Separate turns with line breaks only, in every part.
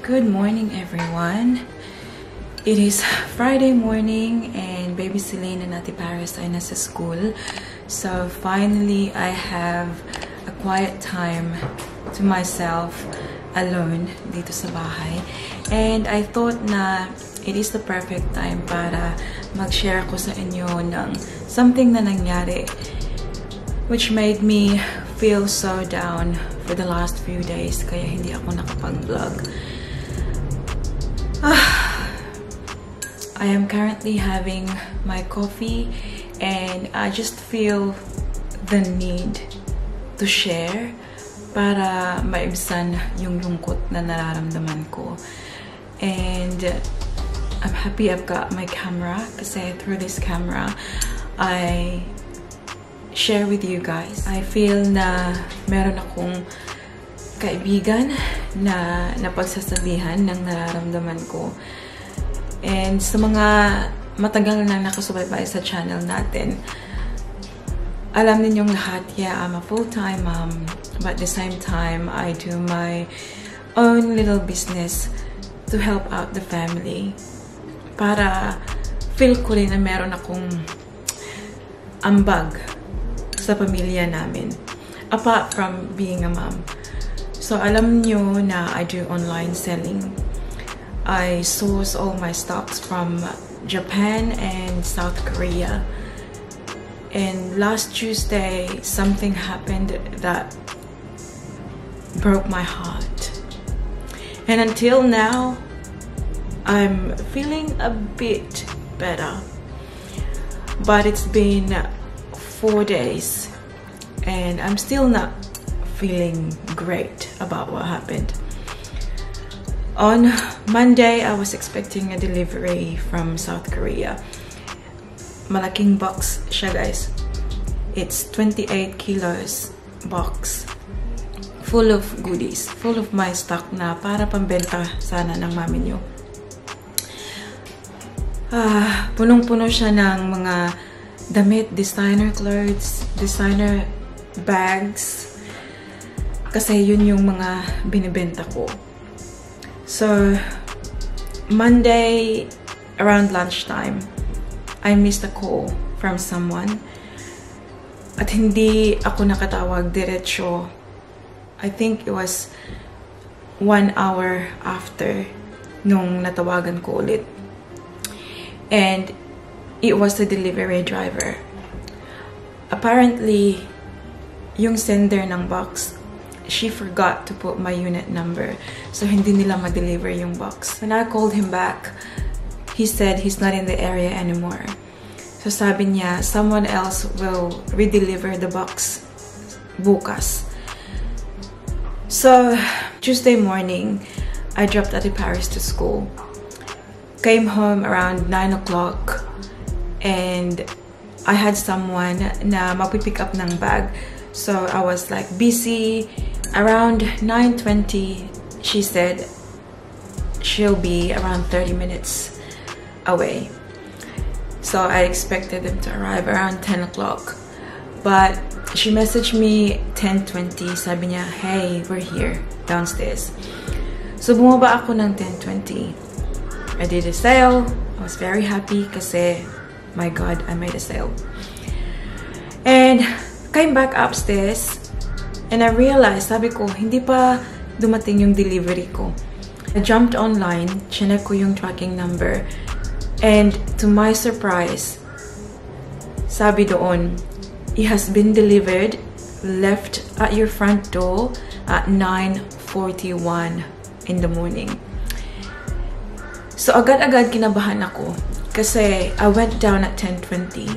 Good morning, everyone. It is Friday morning and baby Celine and Ate Paris ay nasa school. So finally, I have a quiet time to myself alone dito sa bahay. And I thought na it is the perfect time para mag-share ako sa inyo ng something na nangyari which made me feel so down for the last few days. Kaya hindi ako nakapag-vlog. I am currently having my coffee and I just feel the need to share para maibsan yung lungkot na nararamdaman ko. And I'm happy I've got my camera kasi through this camera I share with you guys. I feel na meron akong kaibigan na napagsasabihan ng nararamdaman ko. And sa mga matagal na nakasubaybay sa channel natin, alam ninyong lahat, yeah, I'm a full-time mom, but at the same time, I do my own little business to help out the family. Para feel ko rin na meron akong ambag sa pamilya namin, apart from being a mom. So, alam nyo na I do online selling. I source all my stocks from Japan and South Korea. And last Tuesday, something happened that broke my heart. And until now, I'm feeling a bit better. But it's been 4 days and I'm still not feeling great about what happened. On Monday, I was expecting a delivery from South Korea. Malaking box siya, guys. It's 28 kilos box. Full of goodies. Full of my stock na para pambenta sana ng mami nyo. Punong-puno siya ng mga damit, designer clothes, designer bags. Kasi yun yung mga binibenta ko. So, Monday, around lunchtime, I missed a call from someone. At hindi ako nakatawag diretso. I think it was 1 hour after nung natawagan ko ulit. And it was the delivery driver. Apparently, yung sender ng box, she forgot to put my unit number. So, hindi nila ma-deliver yung box. When I called him back, he said he's not in the area anymore. So, sabi niya, someone else will redeliver the box bukas. So, Tuesday morning, I dropped Ate Paris to school. Came home around 9 o'clock and I had someone na mapipick up ng bag. So, I was like busy. Around 9:20, she said she'll be around 30 minutes away. So I expected them to arrive around 10 o'clock. But she messaged me 10:20. Sabi niya, hey, we're here downstairs. So bumaba ako ng 10:20. I did a sale. I was very happy kasi, my God, I made a sale. And came back upstairs. And I realized, sabi ko, hindi pa dumating yung delivery ko. I jumped online, chinek ko yung tracking number, and to my surprise, sabi doon, it has been delivered, left at your front door at 9:41 in the morning. So agad-agad kinabahan ako kasi I went down at 10:20.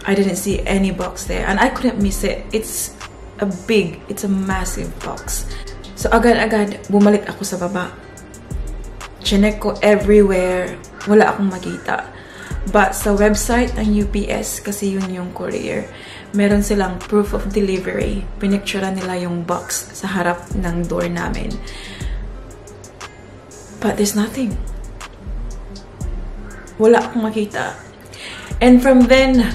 I didn't see any box there and I couldn't miss it. It's a massive box. So, agad-agad, bumalik ako sa baba. Chinek ko everywhere. Wala akong makita. But sa website ng UPS, kasi yun yung courier, meron silang proof of delivery. Pinicturean nila yung box sa harap ng door namin. But there's nothing. Wala akong makita. And from then,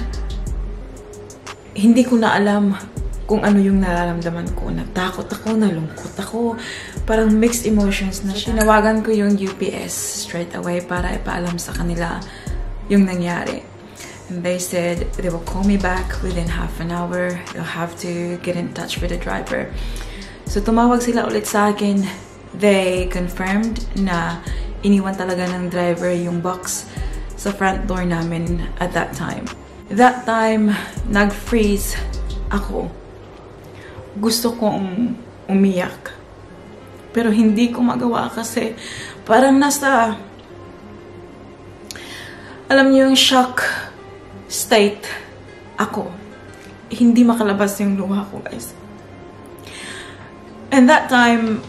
hindi ko na alam kung ano yung nararamdaman ko. Natakot ako, nalungkot ako, parang mixed emotions na siya. Tinawagan ko yung UPS straight away para ipaalam sa kanila yung nangyari. And they said they will call me back within half an hour. They'll have to get in touch with the driver. So tumawag sila ulit sa akin. They confirmed na iniwan talaga ng driver yung box sa front door namin at that time. That time, nag-freeze ako. Gusto kong umiyak. Pero hindi ko magawa kasi parang nasa, alam niyo yung shock state ako. Hindi makalabas yung luha ko, guys. And that time,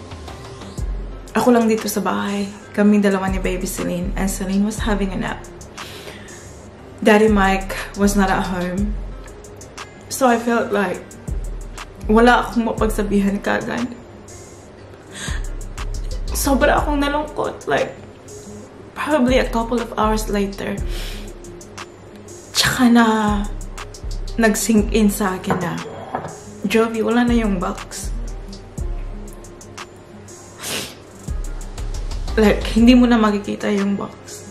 ako lang dito sa bahay. Kaming dalawa ni Baby Celine. And Celine was having a nap. Daddy Mike was not at home. So I felt like wala akong mapagsabihan kagad. Sobra akong nalungkot. Like, probably a couple of hours later, tsaka na nag-sink in sa akin na, Jovi, wala na yung box. Like, hindi mo na makikita yung box.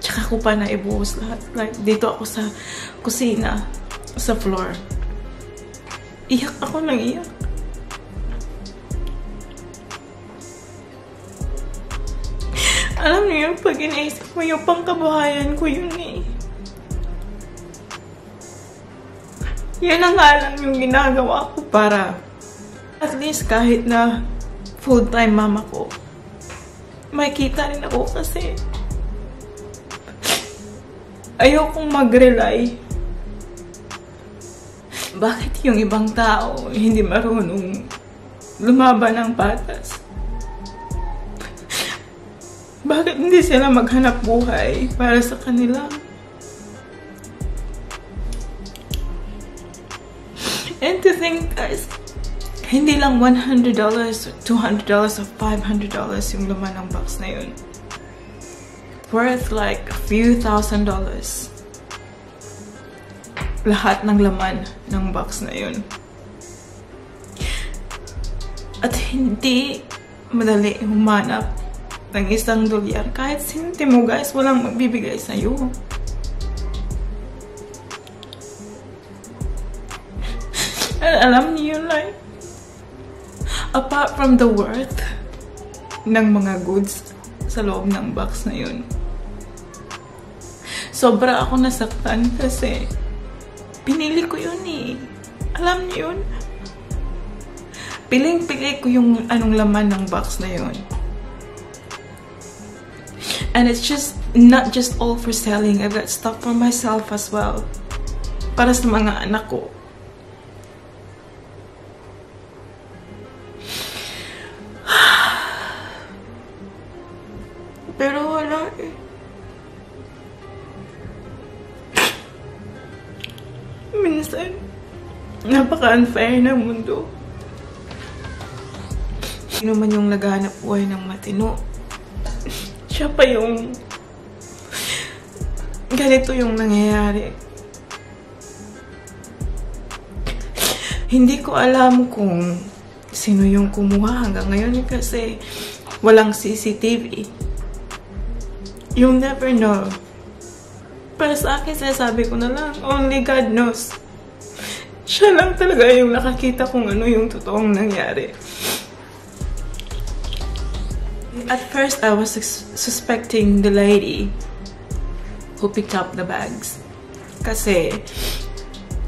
Tsaka ko pa na ibuhos lahat. Like, dito ako sa kusina, sa floor. Iyak ako nang iyak. Alam niyo yung pag inaisip ko yung pangkabuhayan ko yun eh. Yan ang nga lang yung ginagawa ko para at least kahit na full-time mama ko, makikita rin ako kasi ayokong mag-rely. Bakit yung ibang tao hindi marunong lumaban ng patas? Bakit hindi sila maghanap buhay para sa kanila? And to think, guys, hindi lang $100, $200, or $500 yung laman ng box na yun. Worth like a few $1,000s. Lahat ng laman ng box na yun. At hindi madali humanap ng $1 kahit sentimo, guys, walang magbibigay sa'yo. And alam niyo, like, apart from the worth ng mga goods sa loob ng box na yun, sobra ako nasaktan kasi pinili ko yun eh. Alam niyo yun? Piling-pili ko yung anong laman ng box na yun. And it's just not just all for selling. I've got stuff for myself as well. Para sa mga anak ko. Pero wala eh. Minsan, napaka-unfair ng mundo. Sino man yung naghahanap buhay ng matino, siya pa yung ganito yung nangyayari. Hindi ko alam kung sino yung kumuha hanggang ngayon kasi walang CCTV. You'll never know. Para sa akin, sinasabi ko na lang, only God knows. Siya lang talaga yung nakakita kung ano yung totoong nangyari. At first, I was suspecting the lady who picked up the bags. Kasi,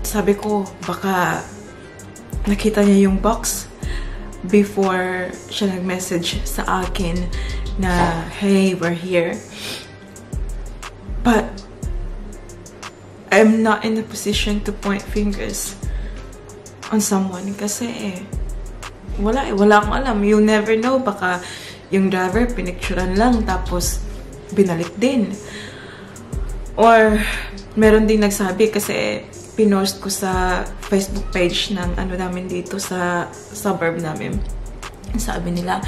sabi ko, baka nakita niya yung box before siya nag-message sa akin na, hey, we're here. But, I'm not in a position to point fingers on someone kasi wala akong alam. You'll never know. Baka yung driver pinicturean lang tapos binalik din. Or meron din nagsabi kasi pinost ko sa Facebook page ng ano namin dito sa suburb namin. Sabi nila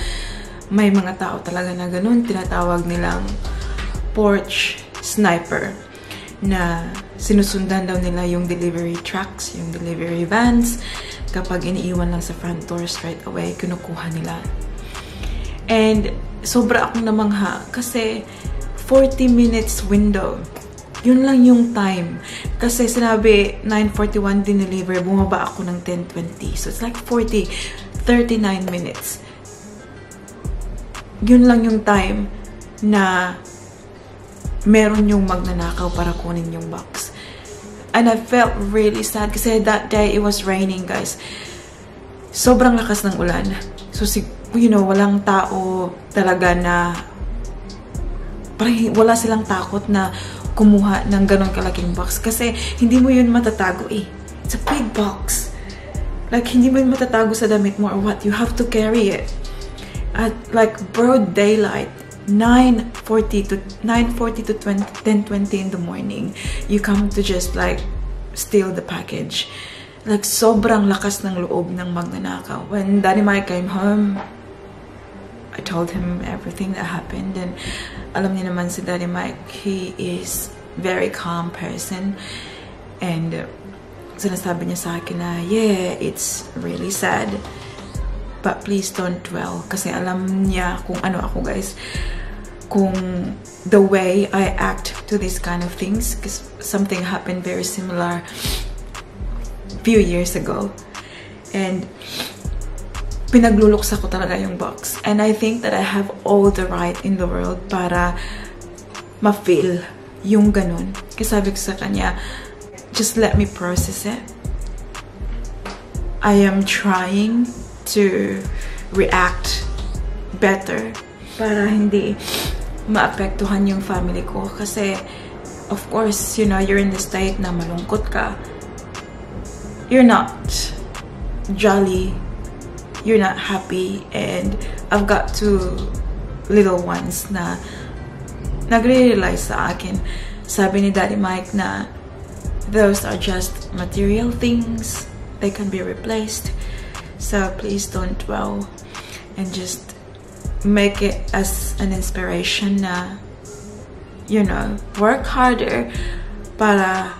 may mga tao talaga na ganun, tinatawag nilang porch sniper, na sinusundan daw nila yung delivery trucks, yung delivery vans, kapag iniiwan lang sa front door straight away, kinukuha nila. And sobra akong namangha kasi 40 minutes window. Yun lang yung time. Kasi sinabi 9:41 dineliver, bumaba ako ng 10:20. So it's like 39 minutes. Yun lang yung time na meron yung magnanakaw para kunin yung box. And I felt really sad kasi that day it was raining, guys. Sobrang lakas ng ulan. So, walang tao talaga na parang wala silang takot na kumuha ng ganon kalaking box. Kasi hindi mo yun matatago eh. It's a big box. Like, hindi mo yun matatago sa damit mo or what. You have to carry it. At like broad daylight. 9:40 to 10:20 in the morning, you come to just like steal the package. Like sobrang lakas ng loob ng magnanakaw. When Daddy Mike came home, I told him everything that happened, and alam niya naman si Daddy Mike, he is very calm person, and sinasabi niya sa akin na yeah, it's really sad. But please don't dwell. Kasi alam niya kung ano ako, guys. Kung the way I act to these kind of things. Because something happened very similar few years ago. And pinagluluksa ko talaga yung box. And I think that I have all the right in the world para ma-feel yung ganun. Kasi sabi ko sa kanya, just let me process it. I am trying to react better para hindi maapektuhan yung family ko. Kasi, of course, you're in the state na malungkot ka. You're not jolly. You're not happy. And I've got two little ones na nagre-realize sa akin. Sabi ni Daddy Mike na those are just material things. They can be replaced. So please don't dwell and just make it as an inspiration na, work harder para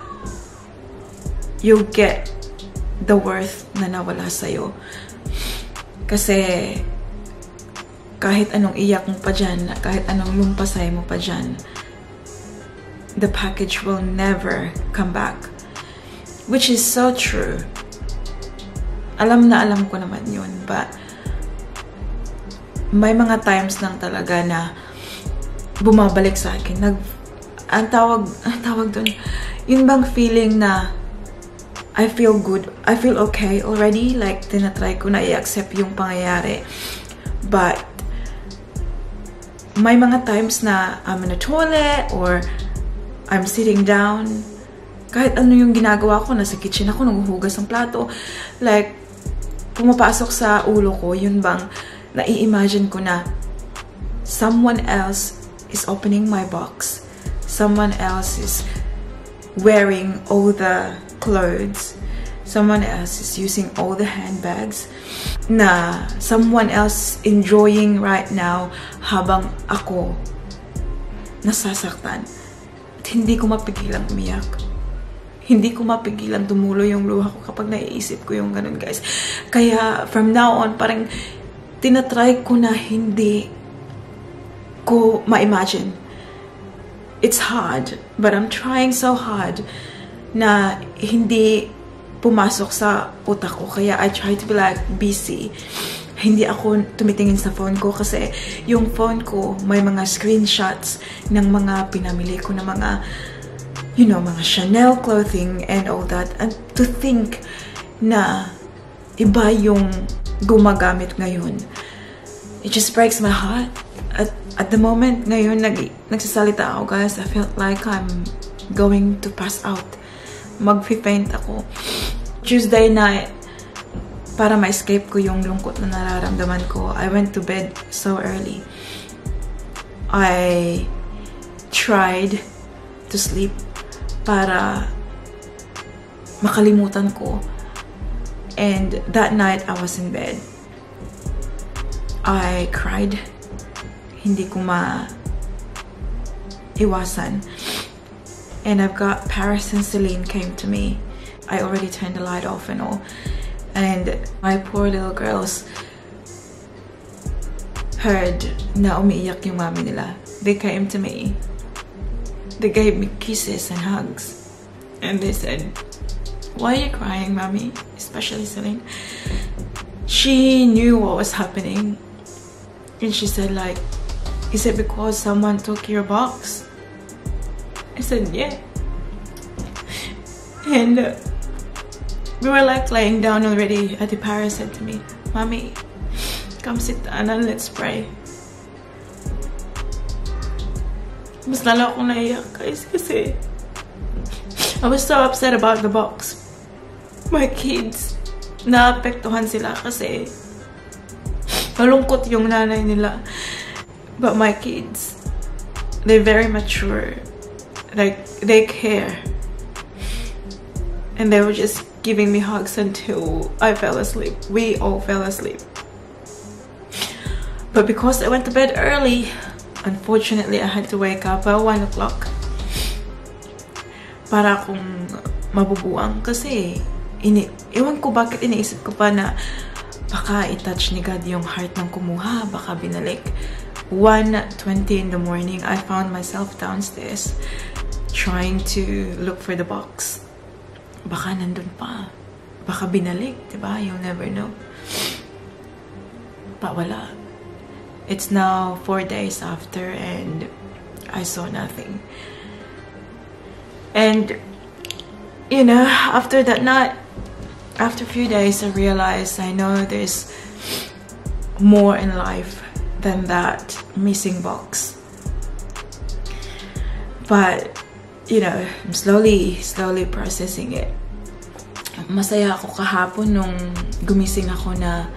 you get the worth na nawala sa'yo. Kasi kahit anong iyak mo pa dyan, kahit anong lumpasay mo pa dyan, the package will never come back. Which is so true. Alam ko naman yun, but may mga times lang talaga na bumabalik sa akin. Ang tawag dun, yun bang feeling na I feel good, I feel okay already, like tinatry ko na i-accept yung pangyayari. But may mga times na I'm in the toilet or I'm sitting down, kahit ano yung ginagawa ko, nasa kitchen ako, naghuhugas ng plato, like pumapasok sa ulo ko, yun bang nai-imagine ko na someone else is opening my box, someone else is wearing all the clothes, someone else is using all the handbags, na someone else enjoying right now habang ako nasasaktan. At hindi ko mapigilang umiyak. Hindi ko mapigilang tumulo yung luha ko kapag naiisip ko yung ganun, guys. Kaya from now on, parang tinatry ko na hindi ko ma-imagine. It's hard, but I'm trying so hard na hindi pumasok sa utak ko. Kaya I try to be like busy. Hindi ako tumitingin sa phone ko kasi yung phone ko may mga screenshots ng mga pinamili ko na mga mga Chanel clothing and all that. And to think na iba yung gumagamit ngayon, it just breaks my heart. At the moment, ngayon, nagsasalita ako, guys, I felt like I'm going to pass out. Mag-faint ako. Tuesday night, para ma-escape ko yung lungkot na nararamdaman ko, I went to bed so early. I tried to sleep para makalimutan ko. And that night, I was in bed. I cried. Hindi ko iwasan. And I've got Paris and Celine came to me. I already turned the light off and all. And my poor little girls heard na umiiyak yung mommy nila. They came to me. They gave me kisses and hugs. And they said, "Why are you crying, mommy?" Especially Celine. She knew what was happening. And she said like, "Is it because someone took your box?" I said, "Yeah." And we were like laying down already. Ate Paris said to me, "Mommy, come sit down and let's pray." Mas lalo akong naiyak, guys, kasi I was so upset about the box. My kids, naapektuhan sila kasi malungkot yung nanay nila. But my kids, they're very mature. Like, they care. And they were just giving me hugs until I fell asleep. We all fell asleep. But because I went to bed early, unfortunately, I had to wake up at 1 o'clock para akong mabubuang kasi iwan ko bakit iniisip ko pa na baka i-touch ni God yung heart ng kumuha, baka binalik. 1:20 in the morning, I found myself downstairs trying to look for the box. Baka nandun pa. Baka binalik, diba? You'll never know. But wala. It's now 4 days after and I saw nothing. And, you know, after that night, after a few days, I realized I know there's more in life than that missing box. But, you know, I'm slowly processing it. Masaya ako kahapon nung gumising ako na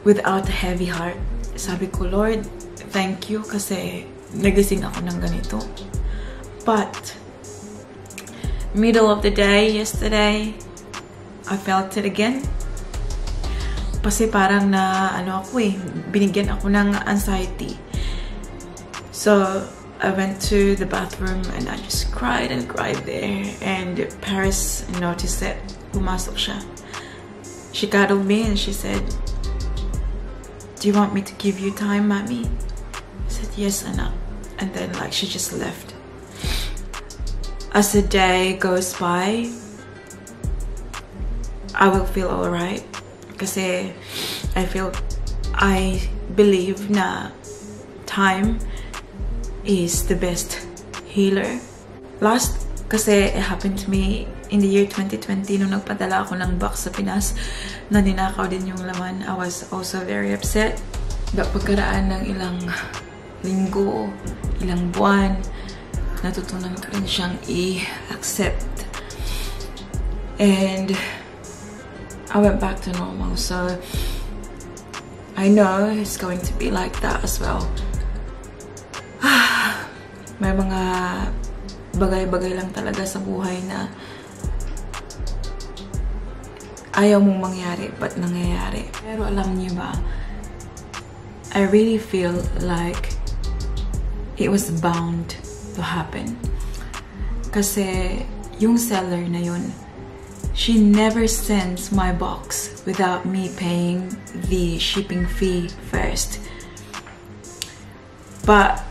without a heavy heart. Sabi ko, "Lord, thank you kasi nagising ako ng ganito." But middle of the day yesterday, I felt it again. Kasi parang na binigyan ako ng anxiety. So I went to the bathroom and I just cried and cried there. And Paris noticed it. Pumasok siya. She cuddled me and she said, "Do you want me to give you time, mommy?" I said, "Yes, anak." And then like she just left. As the day goes by, I will feel alright. Kasi I believe na time is the best healer. Last, kasi it happened to me in the year 2020 nung nagpadala ako ng box sa Pinas na ninakaw din yung laman. I was also very upset. But pagkaraan ng ilang linggo, ilang buwan, natutunan ko rin siyang i-accept. And I went back to normal. So I know it's going to be like that as well. May mga bagay-bagay lang talaga sa buhay na ayaw mong mangyari, but nangyayari. Pero alam niyo ba, I really feel like it was bound to happen. Kasi yung seller na yun, she never sends my box without me paying the shipping fee first. But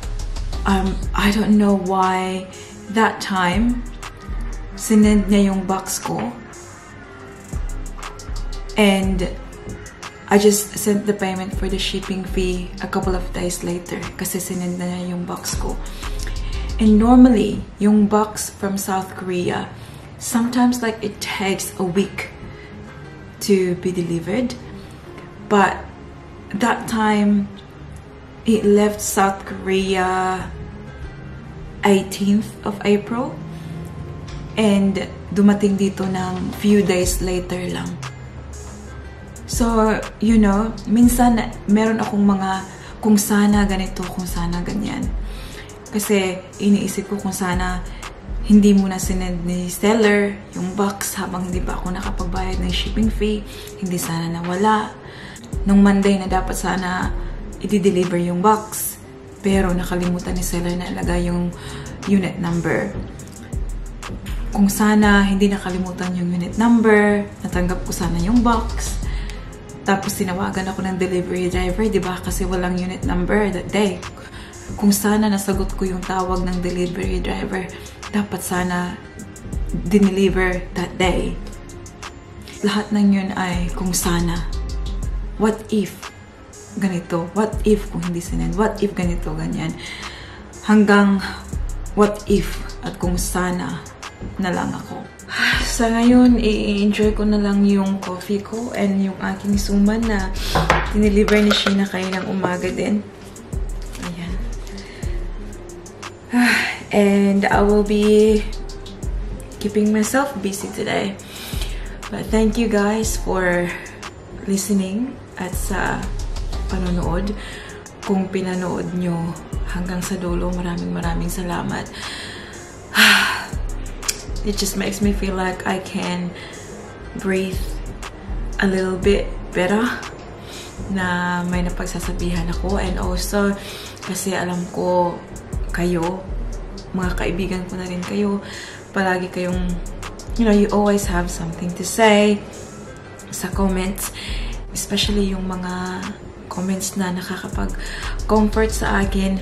I don't know why that time sinend niya yung box ko and I just sent the payment for the shipping fee a couple of days later kasi sinend na niya yung box ko. And normally yung box from South Korea, sometimes like it takes a week to be delivered, but that time it left South Korea 18th of April and dumating dito ng few days later lang. So, you know, minsan meron akong mga kung sana ganito, kung sana ganyan. Kasi iniisip ko kung sana hindi muna sinend ni seller yung box habang hindi pa ako nakapagbayad ng shipping fee, hindi sana nawala. Nung Monday na dapat sana i-deliver yung box, pero nakalimutan ni seller na ilagay yung unit number. kung sana hindi nakalimutan yung unit number, natanggap ko sana yung box. Tapos tinawagan ako ng delivery driver, di ba? Kasi walang unit number that day. Kung sana nasagot ko yung tawag ng delivery driver, dapat sana dineliver that day. Lahat ng yun ay kung sana. What if ganito? What if kung hindi sinend? What if ganito, ganyan? Hanggang what if at kung sana na lang ako. Sa ngayon, i-enjoy ko na lang yung coffee ko and yung aking suman na dineliver ni Sheena kayo ng umaga din. Ayan. And I will be keeping myself busy today. But thank you guys for listening at sa panonood. Kung pinanood nyo hanggang sa dulo, maraming salamat. It just makes me feel like I can breathe a little bit better na may napagsasabihan ako. And also, kasi alam ko kayo, mga kaibigan ko na rin kayo, palagi kayong, you know, you always have something to say sa comments. Especially yung mga comments na nakakapag-comfort sa akin.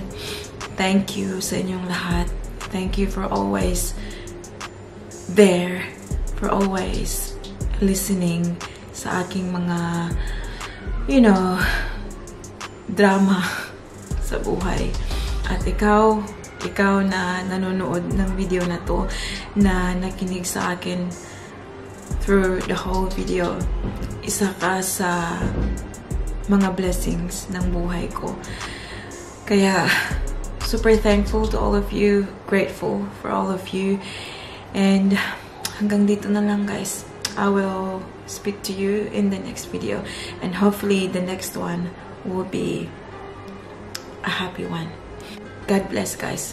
Thank you sa inyong lahat. Thank you for always there, for always listening sa aking mga, you know, drama sa buhay. At ikaw na nanonood ng video na to, na nakinig sa akin through the whole video, isa ka sa mga blessings ng buhay ko. Kaya, super thankful to all of you, grateful for all of you. And hanggang dito na lang, guys. I will speak to you in the next video. And hopefully, the next one will be a happy one. God bless, guys.